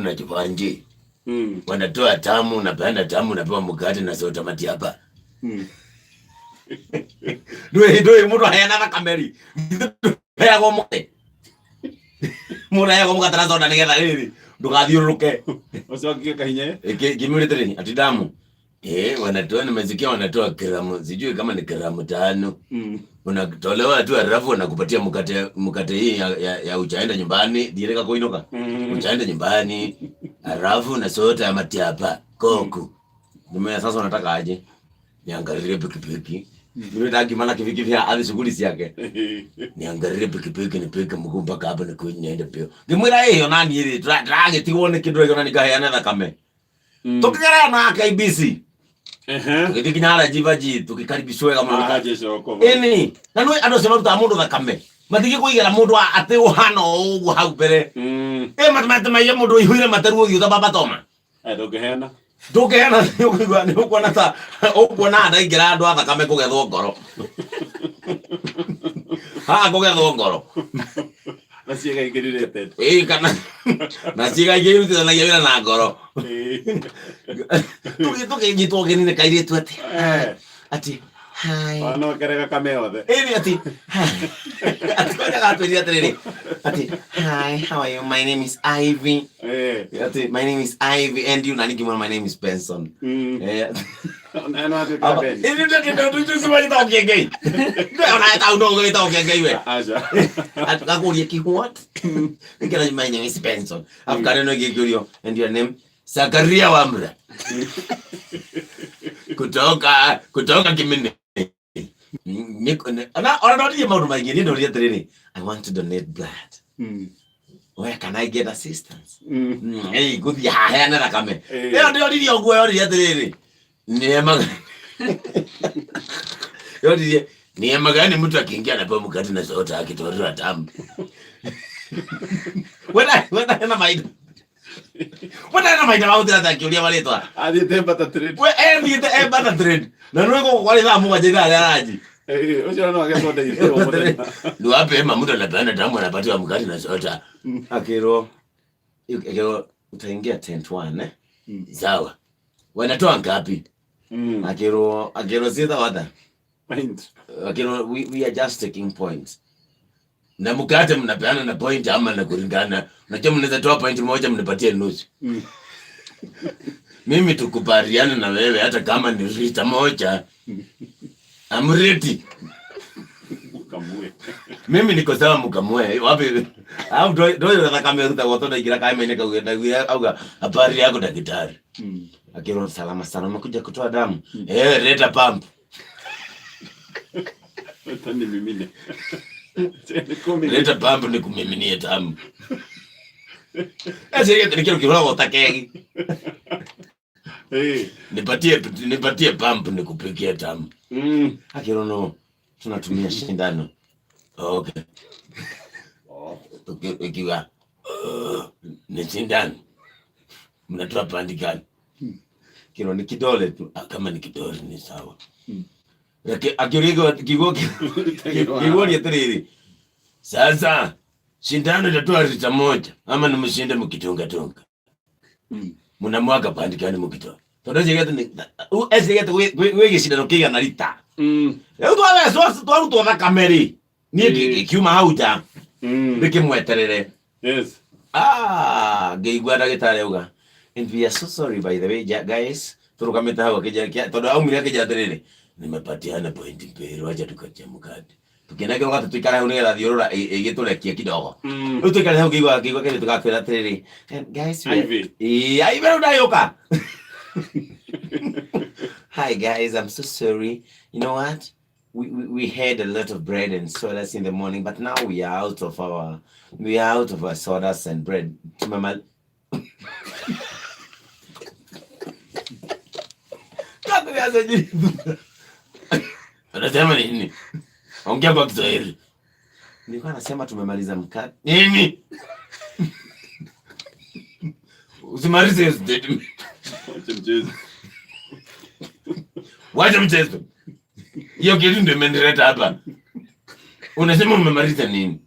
Na kivanji. Wanatoa tamu, unapeana tamu, unapewa mkate na soda mati hapa. Ndũĩ ndũĩ mũndũ aheana thakame rĩ, ndũheagwo mũgate. Mũndũ aheagwo mũgate na soda nĩgetha rĩrĩ ndũgathiũrũrũke. Ũcokie kahinya. Kimwĩrĩte rĩ ati damu. Eh, wanatoa nimesikia wanatoa gramu, sijui kama ni gramu 5. Unatolewa tu halafu wanakupatia mkate mkate hii ya uchaenda nyumbani, direka kuinuka. Uchaenda nyumbani, halafu na soda ya matiapa, koku. Nimeona sasa unataka aje? Niangalie pikipiki. Yule dagi maana kiviki vya hadi shughuli yake. Niangalie pikipiki nipike mguu mpaka hapa nikunywe niende pio. Ngimwira hiyo nani ili drage tiwone kindu ĩyo na nikaheana thakame. Tukigera na KBC. Tũgĩthiĩ nginya harĩa Jivaji tũgĩkaribicwo wega mũno. Aje coko. Ĩni, na nĩ andũ acio marutaga mũndũ thakame. Matingĩkũigĩra mũndũ atĩ ũhana o ũguo hau mbere. Ĩ matemaiye mũndũ ũihũire materu ũthiũ ta Baba Toma. Eh, ndũngĩheana. Ndũngĩheana nĩ ũkũigua nĩ ũkuona ta ũkuona ndaingĩra andũ a thakame kũgethwo ngoro. Haha kũgethwo ngoro. Na ciĩga ingĩ related. Ĩ kana na ciĩga ingĩ irutithanagia wĩra na ngoro. Tũkĩnyitwo ũgeni nĩ kairĩtu atĩ atĩ hi. Ona kerega kame othe. Ĩni atĩ atĩ kwanja gatwĩrire atĩrĩrĩ atĩ, "Hi, how are you? My name is Ivy." Atĩ, "My name is Ivy, and you?" Na ningĩ, "My name is Benson." Na no atuĩka Ben. Ĩni ndĩ ndĩ Kĩengei ona tau no wĩtagwo Kĩengei we. Aca. Akakũria ki what? Ngĩra, "My name is Benson." Afu kareno gĩkĩũrio, "And your name?" "Zakaria Wamra kutoka Kimini." Ona ndoririe maũndũ maingĩ niĩ ndoria atĩrĩrĩ, "I want to donate blood. Where can I get assistance?" Ĩ ngũthiĩ haheane thakame. Ĩyo ndĩoririe ũguo yoririe atĩrĩrĩ neema yoririe neema gani mtu akiingia anapewa mkate na soda akitolewa damu. Wena hena maitho wena hena maitho mahũthĩra ta akĩũria marĩtwa. Athiĩte barter trade. We ethiĩte e barter trade na nĩ gũkũ kwarĩ thaa 7 ithaa rĩa ranji. Ũcio no age soda irio mũthenya. Ni wapi ema mtu anapeana damu anapatiwa mkate na soda? Akirwo utaingia tent 1, eh? Sawa, wanatoa ngapi? Akirwo sita wata. Point. Akirwo we are just taking points. Na mkate mnapeana na point ama na kulingana? Unajua mnaweza toa point moja mnipatie nusu. Mimi tukubaliane na wewe hata kama ni lita moja. I'm ready. Ukamue. Mimi niko sawa mkamue. Wapi? Au ndo thakame rutagwo tondu aingĩra kaemainĩ kau ndaiguire auga, "Habari yako daktari?" Akirwo, "Salama sana, umekuja kutoa damu?" "Eh, leta pump." Hata nimimine. Nikumimine. "Leta pump nikumiminie damu." Ese nĩ kĩndũ kĩhũragwo ta kegi. Nipatie pump nikupikie damu. Akirwo, "No, tunatumia sindano." Okay. Ikiwa ni sindano. Mnatoa pandi gani? Kiro ni kidole tu. "Ah, kama ni kidole ni sawa." Akĩũria kiugo kĩguo atĩrĩrĩ, "Sasa sindano itatoa lita moja ama ni mshinde mkitunga tunga? Mnamwaga pandi gani mkitoa?" Tondũ ecigete gwĩ gĩcindano kĩigana rita. Rĩu twathecwo twarutwo thakame rĩ, niĩ ngĩkiuma hau nja ndĩkĩmweterere. Ah, ngĩigua ndagĩtarĩ auga, "And we are so sorry, by the way, guys." Tũrũgamĩte hau akĩnjĩra tondũ aumire akĩnjĩra atĩrĩrĩ, "Nimepatiana pointi 2, wacha tukache mkate." Tũkĩnengerwo gatĩ tũikare hau nĩgetha thiũrũra ĩgĩtũrekie kidogo. Rĩu tũikare hau ngĩigua kĩndũ tũgatwĩra atĩrĩrĩ, "And guys, we Ivy. Ĩĩ, Ivy rĩu ndagĩũka. "Hi guys, I'm so sorry. You know what? We had a lot of bread and sodas in the morning, but now we are out of our sodas and bread. Tumema Anasema nini? Ongea kwa Kiswahili. Nilikuwa nasema tumemaliza mkate. Nini? Usimalize hiyo statement. Wacha mchezo. Wacha mchezo. Hiyo kitu ndio imenileta hapa. Unasema umemaliza nini?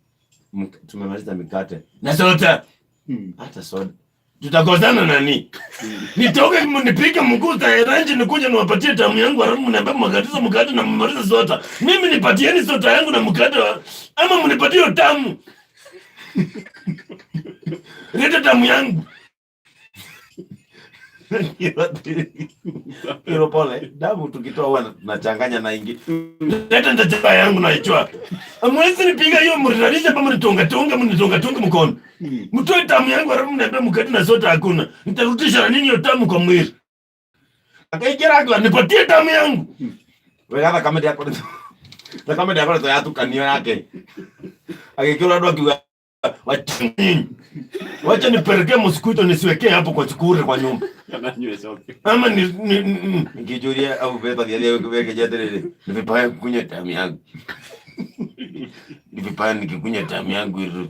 Tumemaliza mikate. Na soda. Hata soda. Tutakosana nani? Nitoke mnipige mguu za ranji nikuje niwapatie tamu yangu, halafu mniambia mkatiza mkate na mmalize soda. Mimi nipatieni soda yangu na mkate ama mnipatie hiyo tamu. Leta tamu yangu. Hilo pole, damu tukitoa huwa tunachanganya na ingi. Leta nitachapa yangu na ichwa. Hamwezi nipiga hiyo mrudishe hapa mnitonga tonga mnitonga tonga mkono. Mtoe tamu yangu halafu mniambia mkate na soda hakuna. Nitarudisha na nini hiyo tamu kwa mwili? Akaikira kwa nipatie tamu yangu. Wega thakame ndĩakoretwo thakame ndĩakoretwo yatukanio yake. Agĩkĩra andũ akiuga wacha nyinyi. Wacha nipelekee mosquito nisiwekee hapo kwa chukure kwa nyumba. Kana nyue coke. Ama ni nikijuria au beta thiathia weke atiriri ni vibaya kukunywa damu yangu. Ni vibaya nikikunywa damu yangu iru.